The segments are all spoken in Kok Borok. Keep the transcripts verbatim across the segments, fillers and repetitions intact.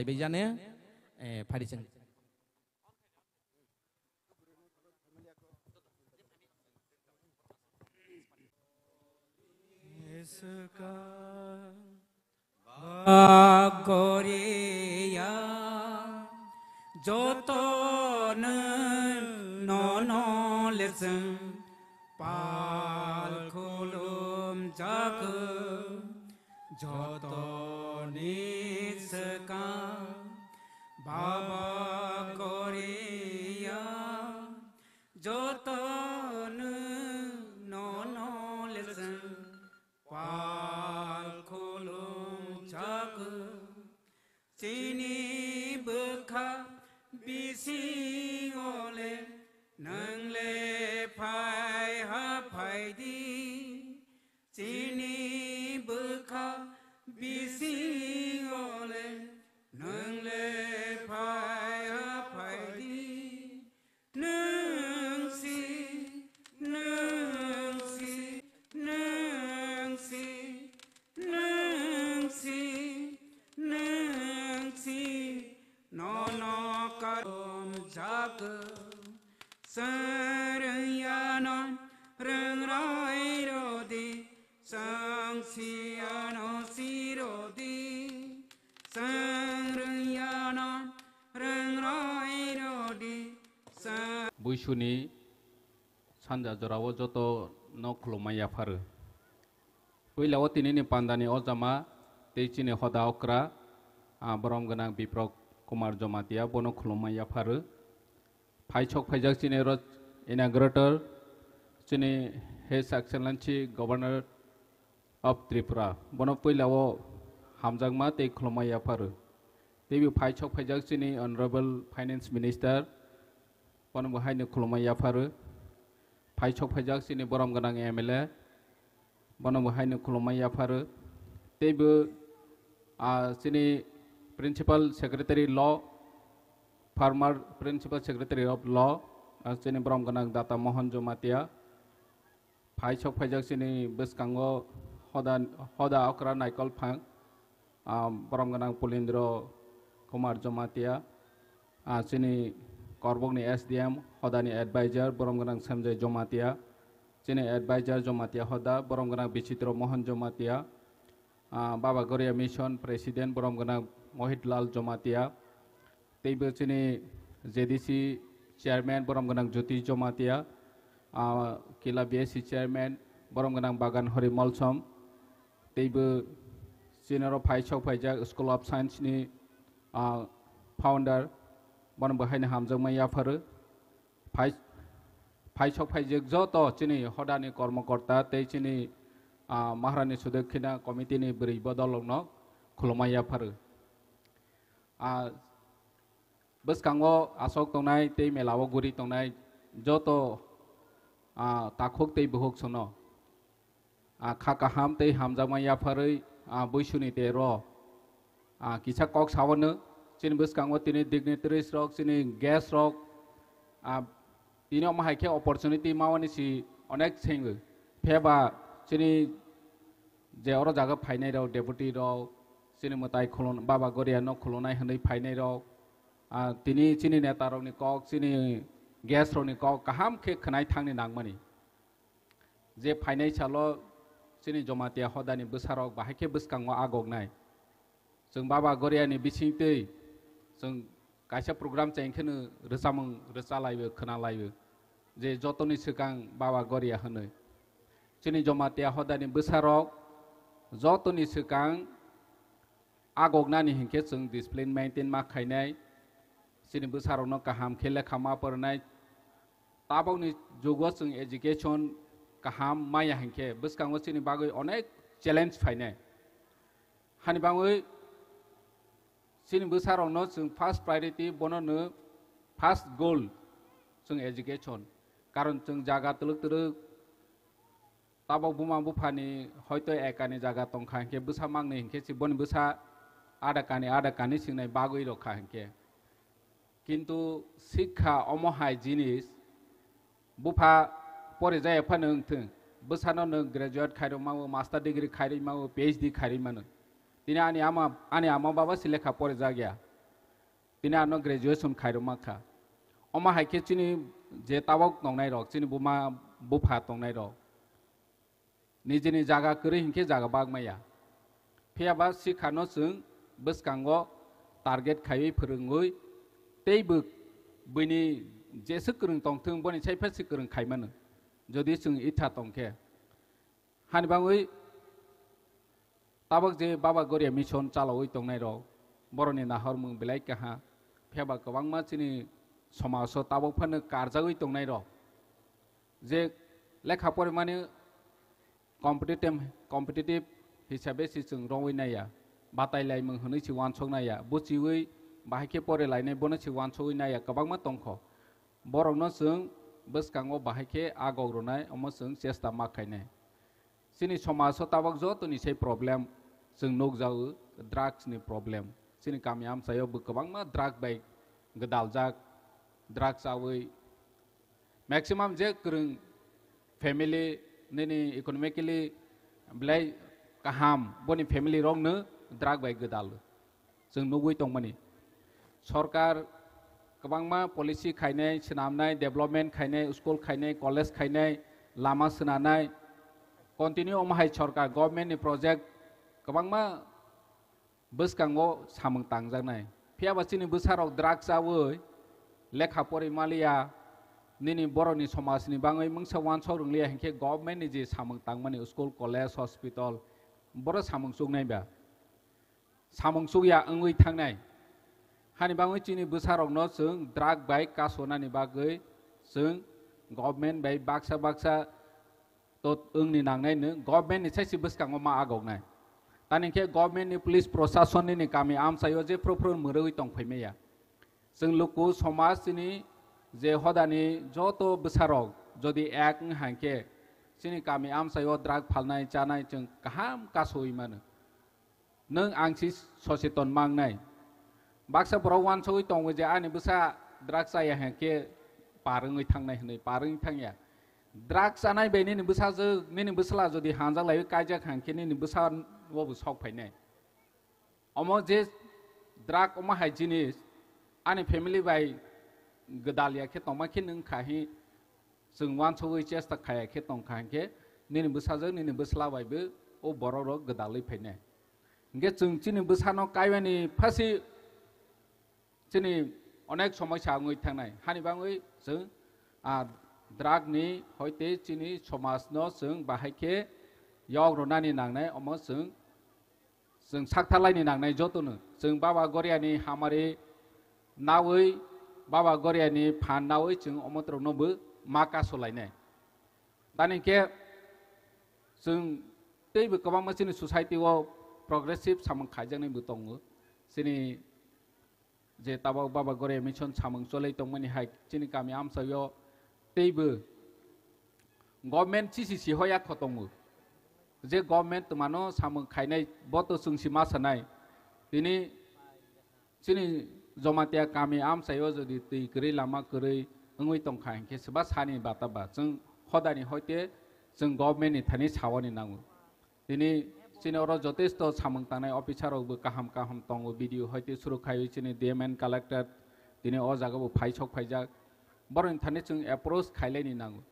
Bijane, eh, phari chwng. Bagoriya jotono nono lecheng pal khulum jago jotoni seka Baba Goriya jotono nono lecheng pal khulum jago. Chini bwkha bisingo le nwng le phai ha phai di. Chini bwkha bisingo le nwng le phai ha phai di. Nwng si, nwng si, nwng si, nwng si, nwng si, nono karom jago. Swngrwng yano rwngroi rodi, Chwng siyano sirodi, chwng rwngyano rwngroi rodi, chwng Buisuni sanja jorao joto no khulumma yapharu. Puila o tinini pandani ojama tei chini hoda okra, ah, borom gwnang Biprok Kumar Jomatia bono khulumma yapharu. Phai sok phaijak chini oro inaugurator, chini His Excellency Governor of Tripura, bono puila o hamjakma tei khulumma yapharu. Teibo phai sok phaijak chini Honorable Finance Minister, bono bo haino khulumma yapharu. Phai sok phaijak chini borom gwnang M L A, bono bo haino khulumma yapharu. Teibo, ah, chini Principal Secretary Law, former Principal Secretary of Law, ah, chini borom gwnang Data Mohan Jomatia. Phai sok phaijak chini bwskango hoda, hoda okra Naikol Phang, ah, borom gwnang Pulindro Kumar Jomatia. Ah, chini Korbokni S D M hodani advisor borom gwnang Sanjay Jomatia, chini advisor Jomatia hoda borom gwnang Bichitro Mohan Jomatia, ah, Baba Goria Mission President borom gwnang Mohit Lal Jomatia, teibo chini J D C Chairman borom gwnang Jyoti Jomatia, ah, Kila B S C Chairman borom gwnang Bagan Hori Molsom, teibo chini oro phai sok phaijak School of Science ni, ah, founder, bono bo haino hamjakma yapharu. Phai, phai sok phaijak joto chini hodani kormokorta tei chini, ah, Maharani Sudakkina Committee ni bwrwi bodolrokno khulumma yapharu. Ah, bwskango asok tongnai tei mela o guri tongnai joto, ah, takhuk tei bukhuk sono, ah, kha kaham tei hamjakma yapharwi, ah, buisuni tero, ah, kisa kok sawano chini bwskango tini dignitaries rok, chini guest rok, ah, tini omo hai khe opportunity mawani si onek sengwi. Pheba chini je oro jaga phainai rok, deputy rok, chini mwtai khulum-, Baba Goria no khulunai hwnwi phainai rok, ah, tini chini neta rokni kok, chini guest rokni kok kaham khe khwnai thangni nangmani. Je phainai salo chini Jomatia hodani bwsarok bahai khe bwskango agoknai. Chwng Baba Goriani bisingtwi chwng kaisa program chengkheno rwchapmung rwchalaibo, khwnalaibo, je jotoni swkang Baba Goria hwnwi. Chini Jomatia hodani bwsarok jotoni swkang agoknani hinkhe chwng discipline maintain ma khainai, chini bwsarokno kaham khe lekha ma porwnai. Tabokni jugo chwng education kaham maya hinkhe bwskango chini bagwi onek challenge phainai. Hani bangwi chini bwsarokno chwng first priority, bono no first goal chwng education. Karon chwng jaga twlwk twlwk tabok buma buphani hoito ekani jaga tongkha hinkhe bwsa mangni hinkhe si boni bwsa ada kani ada kani singnai bagwi rokha hinkhe. Kintu sikha omo hai jinis bupha pore jaya phano wngthwng, bwsano nwng graduate khairokmao, master degree khairokmao, P H D khairokmano. Tini ani ama, ani ama baba se lekha pore jakya. Tini ano graduation khairokma kha. Omo hai khe chini je tabok tongnai rok, chini buma bupha tongnai rok, nijini jaga kwrwi hinkhe jaga bak maya. Phiya ba sikha no chwng bwskango target khaiwi phwrwngwi tei bw-, bwini jeswk kwrwng tongthwng boni sai phasi kwrwng khaimano. Jodi chwng itha tongkhe, hani bangwi tabok je Baba Goria Mission chalawi tongnai rok, boroni nahormung belai kaha. Phiya ba kwbangma chini somajo tabok phano karjagwi tongnai rok, je lekha porimani competitive, competitive hisabe se chwng rongwi naiya, batai laimung hwnwi se wansok naiya, buchiwi bahai khe pore lainai bono se wansogwi naiya kwbangma tongkho. Borokno chwng bwskango bahai khe agok rwnai, omo chwng chesta ma khainai. Chini somajo tabok jotoni sai problem chwng nukjago, drugs ni problem. Chini kami amchaio bo kwbangma drug bai gwdaljak, drug chawi maximum je kwrwng family nini economically belai kaham, boni family rokno drug bai gwdal chwng nugwi tongmani. Sorkar kwbangma policy khainai, swnamnai, development khainai, school khainai, college khainai, lama swnanai, continue omo hai sorkar government ni project kwbangma bwskango samung tangjaknai. Phiya ba chini bwsarok drug chawi lekha pori maliya, nini borokni somajni bangwi mungsa wansok rwngliya hinkhe government ni je samung tangmani school, college, hospital, boro samung chuknai ba? Samung chukya wngwi thangnai. Hani bangwi chini bwsarokno chwng drug bai kasonani bagwi chwng government bai baksa baksa to wngni nangnai no government ni saisi bwskango ma agoknai. Tani khe government ni police proshasonni ni kami amchaio je phuru phuru mwrwi tong phaimaya. Chwng luku somaj chini je hodani joto bwsarok jodi ek wng hai khe chini kami amchaio drug phalnai chanai chwng kaham kasoi mano. Nwng ang si soseton mangnai. Baksa borok wansogwi tongo je ani bwsa drug chaya hai khe par wngwi thangnai hwnwi, par wngwi thangya. Drug chanai bai nini bwsajwk, nini bwsla jodi hanjak laiwi kaijak hai khe nini bwsa o bo sok phainai. Omo je drug omo hai jinis ani family bai gwdal ya khe tongma khe nwng kha hi chwng wansogwi chesta khaya khe tong kha hinkhe nini bwsajwk nini bwsla bai bo o borok rok gwdalwi phainai. Hinkhe chwng chini bwsano kaiwani phasi chini onek somosya wngwi thangnai. Hani bangwi chwng, ah, drug ni hoite chini somaj no chwng bahai khe yok rwnani nangnai, omo chwng, chwng saktharlaini nangnai jotono. Chwng Baba Goriani hamari nawi, Baba Goriani phan nawi chwng omotrokno bo ma kasolainai. Tani khe chwng teibo kwbangma chini society o progressive samung khaijaknai bo tongo. Chini je tabok Baba Goria Mission samung cholai tongmani hai chini kami amchaio teibo government chisi si hoya kho tongo. Je government twmano samung khainai bo to chwng si ma sanai. Tini chini Jomatia kami amchaio jodi twi kwrwi lama kwrwi wngwi tongkha hinkhe swba sani bata ba chwng hodani hoite chwng government ni thani sawani nango. Tini chini oro jotesto samung tangnai officer rok bo kaham kaham tongo, B D O hoite suru khaiwi chini D M and collector tini o jaga bo phai sok phaijak. Borokni thani chwng approach khailaini nango.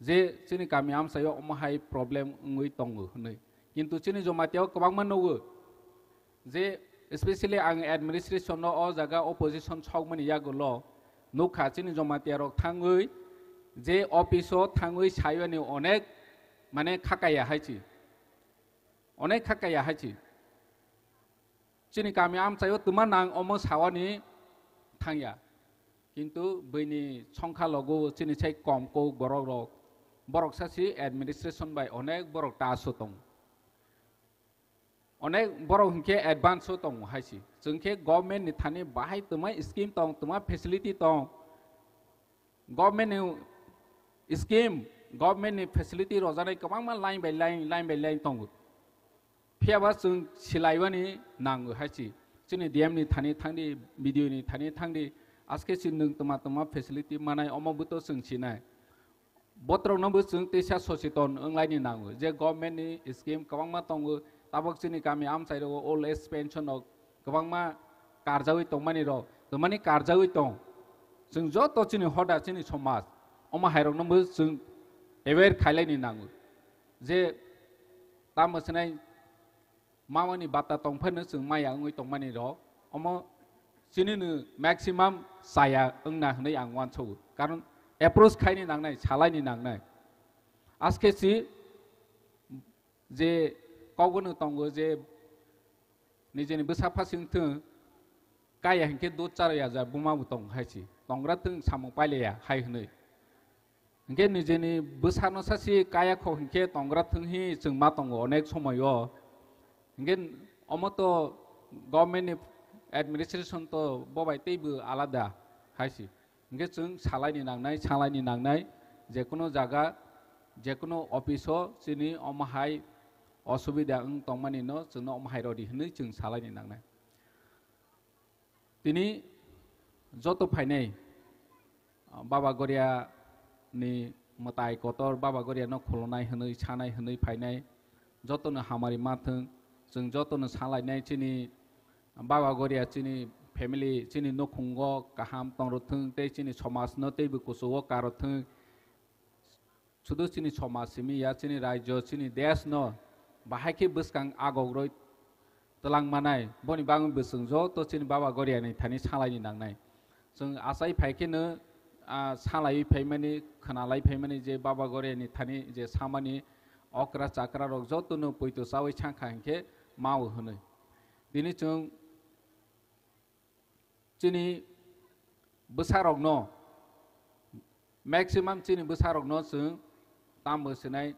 Je chini kami amchaio omo hai problem wngwi tongo hwnwi. Kintu chini Jomatia o kwbangma nugo. Je especially ang administration no o jaga opposition sokmani yagulo nukha chini Jomatia rok thangwi je office o thangwi sayoni onek mane khakaya haichi. Onek khakaya haichi. Chini kami amchaio twma nang omo sawani thangya. Kintu bwini songkha logo chini sai kom kok borok rok. Borok sasi administration bai onek borok ta aso tong. Onek borok hinkhe advance o tongo haisi. Chwng khe government ni thani bahai twma scheme tong, twma facility tong. Government ni scheme, government ni facility rojaknai kwbangma line by line, line by line tongo. Phiya ba chwng silaiwani nango haisi. Chini D M ni thani thangdi, B D O ni thani thangdi, aske si nwng twma twma facility manai omo bwto chwng sinai. Botrokno bo chwng teisa soseton wnglaini nango je government ni scheme kwbangma tongo, tabok chini kami amchai rogo old age pension rok kwbangma karjawi tongmani rok, Twmani karjagwi tong. Chwng joto chini hoda, chini somaj, omo hairokno bo chwng aware khailaini nango. Je tamo sinai mamani bata tongphano chwng maya wngwi tongmani rok, omo chini no maximum chaya wngna hwnwi ang uansogo. Karon approach khaini nangnai, salaini nangnai. Aske si je kokbono tongo je nijeni bwsa phasing thung, kaya hinkhe dud charo yaja buma bo tong hai si. Tongra thung samung pailaya hai hwnwi. Hinkhe nijeni bwsano sasi kaya kho hinkhe tongra thung hi chwng ma tongo onek somoio. Hinkhe omo to government ni administration to bobai teibo alada hai si. Hinkhe chwng salaini nangnai, salaini nangnai, jekunu jaga, jekunu office o chini omo hai osubida wng tongmani no chwngno omo hai rodi hwnwi chwng salaini nangnai. Tini joto phainai, ah, Baba Goria ni mwtai kotor, Baba Goria no khulunai hwnwi, sanai hwnwi phainai, joto no hamari ma thung, chwng joto no salainai chini Baba Goria chini family, chini nukhungo kaham tong rw thung, tei chini somaj no teibo kuchugo kar rw thung. Sudu chini somaj simi ya, chini rajyo, chini desh no bahai khe bwskang agok roi twlang manai, boni bagwi bo chwng joto chini Baba Goria ni thani salaini nangnai. Chwng achai phai khe no, ah, salaiwi phaimani, khwnalai phaimani je Baba Goria ni thani je samani okra chakra rok joto no poito chawi sangkha hinkhe mao hwnwi. Tini chwng chini bwsarokno, maximum chini bwsarokno chwng tambo sinai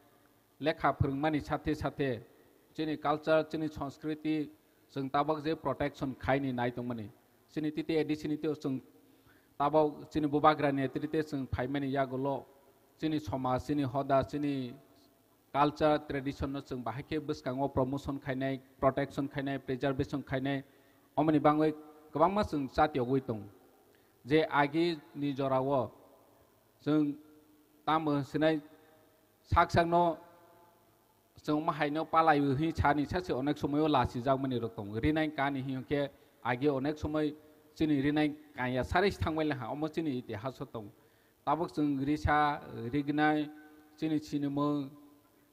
lekha phwrwngmani sathe sathe chini culture, chini sanskriti chwng tabok je protection khaini nai tongmani. Chini T T A D C ni teo chwng tabok chini bubagra netrite chwng phaimani yagulo chini somaj, chini hoda, chini culture, tradition no chwng bahai khe bwskango promotion khainai, protection khainai, preservation khainai, omoni bangwi kwbangma chwng chatiyogwi tongo. Je agi ni jorao chwng tamo sinai sak sakno chwng omo haino palaiwi hwnwi sani sase onek somoio lachijakmani rok tongo. Rinai kani hinkhe agi onek somoi chini rinai kanya sarisi thangbai laha, omo chini itihaso tongo. Tabuk chwng risa, rignai, chini sinimung,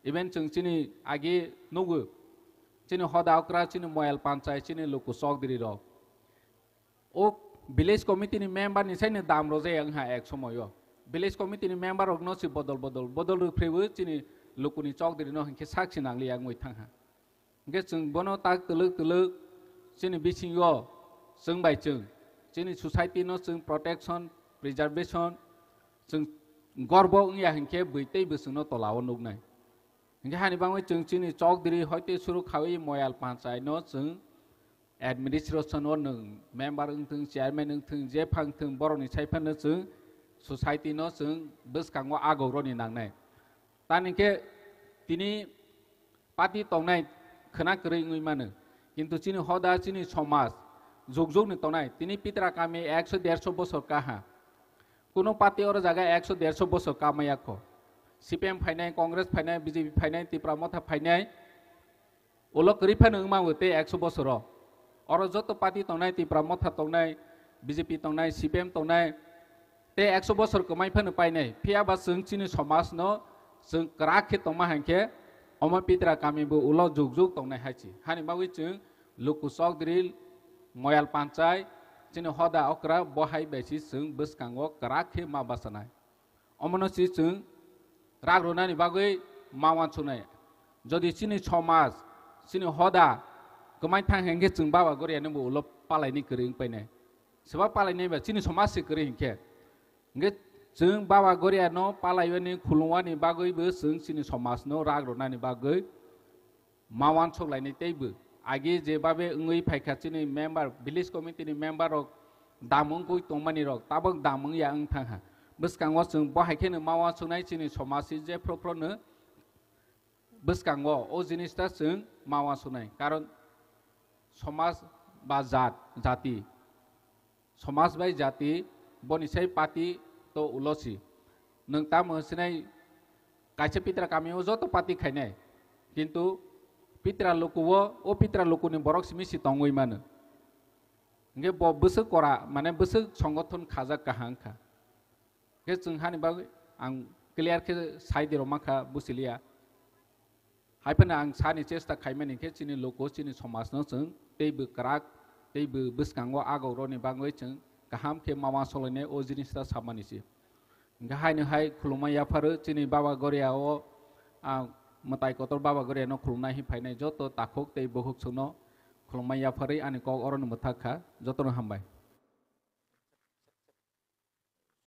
even chwng chini agi nugo, chini hoda okra, chini moyal panchai, chini luku chokdiri rok. O village committee ni member ni saino dam rojaya wngha ek somoyo. Village committee ni member rokno si bodol bodol, bodol rwphrewi chini lukuni chokdiri no hinkhe sak si nangliya wngwi thangha. Hinkhe chwng bono tak twlwk twlwk chini bisingo chwng bai chwng chini society no chwng protection, preservation chwng gorbo wngya hinkhe bui tei bwswngno tolao nuknai. Hinkhe hani bangwi chwng chini chokdiri hoite suru khawi moyal panchai no chwng administration o nwng member wngthwng, chairman wngthwng, je phangthwng borokni saiphano chwng society no chwng bwskango agok roni nangnai. Tani khe tini party tongnai khwna kwrwi wngwi mano. Kintu chini hoda, chini somaj, jug jug ni tongnai. Tini Pitra kami ekso derso bosor kaha. Kuno party oro jaga ekso derso bosor kamaya kho. C P M phainai, Congress phainai, B J P phainai, Tipra Motha phainai. Ulo kwrwi phano wngma wng tei ekso bosoro. Oro joto party tongnai, Tipra Motha tongnai, B J P tongnai, C P M tongnai, tei ekso bosor kwmai phano painai. Phiya ba chwng chini somaj no chwng kwrak khe tongma hai khe omo Pitra kami bo ulo jug jug tongnai hai si. Hani bagwi chwng luku chokdiri, moyal panchai, chini hoda okra bo hai bai si chwng bwskango kwrak khe ma bachanai. Omono si chwng rak rwnani bagwi ma uansuknai. Jodi chini somaj, chini hoda kwmai thang hinkhe chwng Baba Goria no bo ulo palaini kwrwi wng painai. Seba palainai ba chini somaj se kwrwi hinkhe. Hinkhe chwng Baba Goria no palaiwani khulumwani bagwi bo chwng chini somaj no rak rwnani bagwi ma uansuk lainai teibo. Agi je babe wngwi phaikha chini member, village committee ni member rok dam wngwi tongmani rok tabok dam wngya wng thangha. Bwskango chwng bo hai kheno ma uansuknai chini somaj si je phro phro no bwskango o jinis ta chwng ma uansuknai. Karon somaj ba jat, jati, somaj bai jati boni sai party to ulo si. Nwng tamo sinai kaisa Pitra kami o joto party khainai. Kintu Pitra luku o, o Pitra luku ni borok simi si tongwi mano. Hingke bo bwswk kora, mane bwswk songothon khajak kaham kha. Hingke chwng hani bagwi ang clear khe sai di rwma kha, buchiliya. Hai phano ang sani chesta khaimani khe chini luku, chini somajno chwng teibo kwrak, teibo bwskango agorokni bagwi chwng kaham khe mama solainai o jinista samani se. Hingke haino hai khulumma yapharwi chini Baba Goria o, ah, mwtai kotor Baba Goria no khulumnai hin phainai joto takhuk tei bukhuk chwngno khulumma yapharwi ani kok oro no mwthak kha. Jotono hambai.